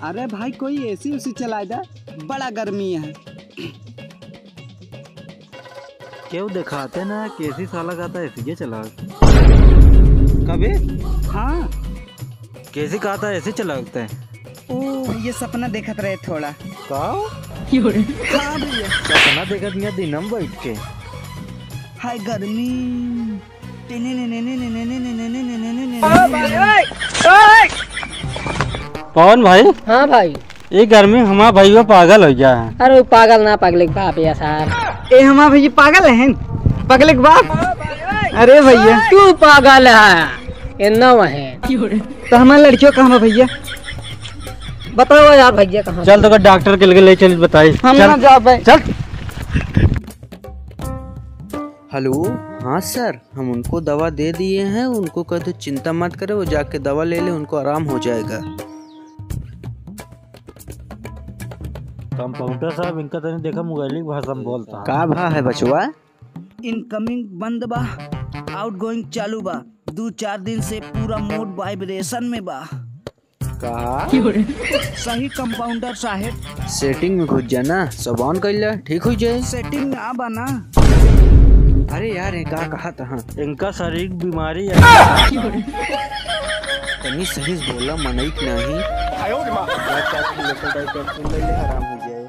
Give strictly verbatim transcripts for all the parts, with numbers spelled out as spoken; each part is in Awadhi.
अरे भाई, कोई एसी उसी चलाए दे, बड़ा गर्मी है। केहू देखाते ना, केसी साला कहता एसी चलाओ। कबे? हाँ। केसी कहता एसी चलाओ ते? ओ, ये सपना देखत रहे थोड़ा। का? हाँ भैया। सपना देखत मिया दिनम बैठ के। हाय गर्मी। पवन भाई। हाँ भाई। ये गर्मी हमारा भैया पागल हो गया है। अरे वो पागल ना, पगले के बाप या सार। ए हमारा भैया पागल है, पगले के बाप। अरे भैया। तू पागल है, ये नौ है। तो हमारे लड़कियों कहाँ बा भैया? बताओ यार भैया कहाँ? चल तो डॉक्टर के लगे ले चल बताई। हम चल। ना जाबे। चल। हेलो, हाँ सर, हम उनको दवा दे दिए हैं, उनको कह दो चिंता मत करें, वो जाके दवा ले ले, उनको आराम हो जाएगा। कंपाउंडर साहब, इनका तनी देखा, मोबाइल की भाषा में बोलता। का भा है बचवा? इनकमिंग बंद बा, आउटगोइंग चालू बा। दू चार दिन से पूरा मोड वाइब्रेशन में बा। का? सही कंपाउंडर साहेब। सेटिंग में घुस जाना, सब ऑन कर ले, ठीक हो जाए। सेटिंग में आ बा ना। अरे यार, ये का कहा था? इनका शारीरिक बीमारी है। तनी सही से बोला, मनई के नहीं। दो चार किलो का डाई कैप्सूल ले ले, आराम हो जाए।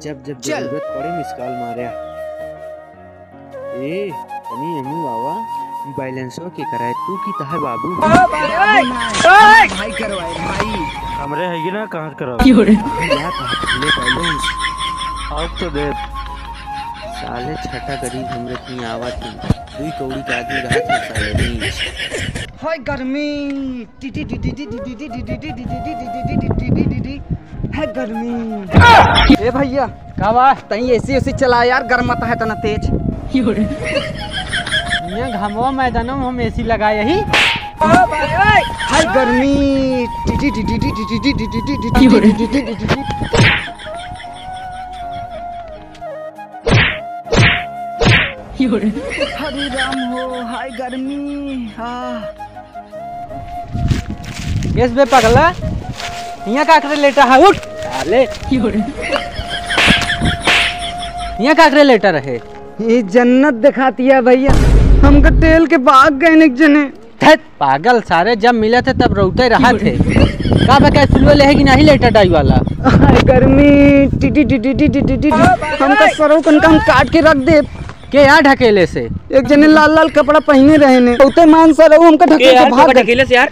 जब जब चल। जरूरत पड़े, मिस कॉल मारे। ए, तनी एमू आवा, बैलेंसवा के कराए, तू की तहे बाबू? ओ भाई, ओए, ओए। भाई करवाए, भाई। हमरे है कि ना, कहाँ से कराओ? क्यों रे? अरे यार, कहाँ से ले बैलेंस? अब तो दे। साले छटा गरीब हमरे की आवा थी, दुई कौड़ी के आदमी रहा था साले नीच। हाय गर्मी। है गर्मी। ए भैया, का बा? तई एसी ओसी चला यार, गर्म मत है तना तेज। ये घमवा मैदानों में हम एसी लगाए ही। हाय गर्मी। हरे राम हो, हाय गर्मी। हाँ। यस बे पगला, हियाँ का करे लेटा है, उठ। साले। हियाँ का करे लेटा रहे? ये जन्नत दिखाती है भैया, हमका टेल के भाग गए एक जने। धत, पागल सारे, जब मिले थे तब रोते रहा थे। का बा, कैप्सूल ले है कि नहीं लेटा डाई वाला? हाय गर्मी, टी टी टी टी टी टी टी टी। हमका सरऊ कनका हम काट के रख दे। के यार ढकेले से? एक जने लाल लाल कपड़ा पहने रहे ने। उते मान सर, वो हमका ढकेल के यार, भाग गए। ढकेले से यार?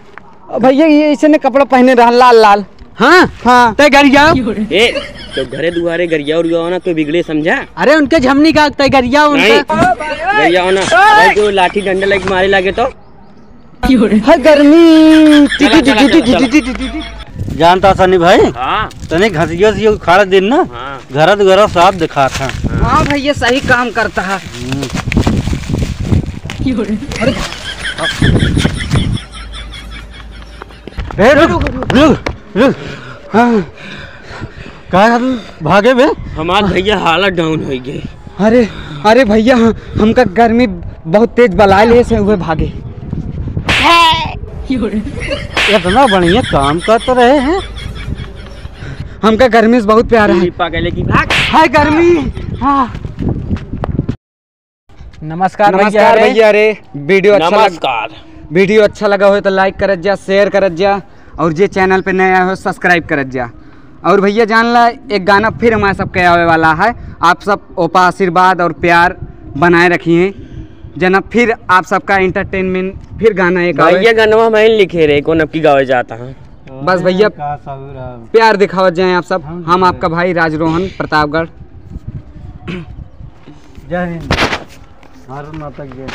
भैया, ये ऐसे ने कपड़ा पहने रहा लाल लाल। हाँ? हाँ। तय गरिया। ए, तो घरे दुआरे गरिया उरिया होना कोई बिगड़े समझा? अरे उनके झमनी का तय गरिया उनका। नहीं। गरिया होना। भाई जो लाठी डंडा लेके मारे लागे तो? है गर्मी। चला, चला, चला, चला। जानता सनी भाई? हाँ। तने घसिया से उखाड़ दिन ना। हाँ। घर दुआरा साफ दिखात है। हाँ भैया, सही काम करता है। हम्म। अरे। ए, रुक, रुक, रुक। हाँ। का यार, भागे बे? हमार भैया हालत डाउन हो गए। अरे, अरे भैया, हम, हमका गर्मी बहुत तेज बलाए ले से हुए भागे। इतना बढ़िया काम कर तो रहे हैं। हमका गर्मी से बहुत प्यार है। पकड़े की भाग। हाय गर्मी। हाँ। नमस्कार नमस्कार भैया रे। भैया रे। वीडियो अच्छा लग-, नमस्कार। वीडियो अच्छा लगा हो तो लाइक करत जा, शेयर करत जा, और जे चैनल पे नया हो सब्सक्राइब करत जा। और भैया जान ला, एक गाना फिर हमारे सबके आवे वाला है, आप सब ओपा आशीर्वाद और प्यार बनाए रखिए, जना फिर आप सबका एंटरटेनमेंट, फिर गाना एक आवे। भैया गनवा मैं लिखे रे, कौन अब की गावे जाता है? बस भैया, का सहुरा। प्यार दिखावत जाए आप सब। हम हम आपका भाई राजरोहन प्रतापगढ़। जय हिंद। भारत माता की जय।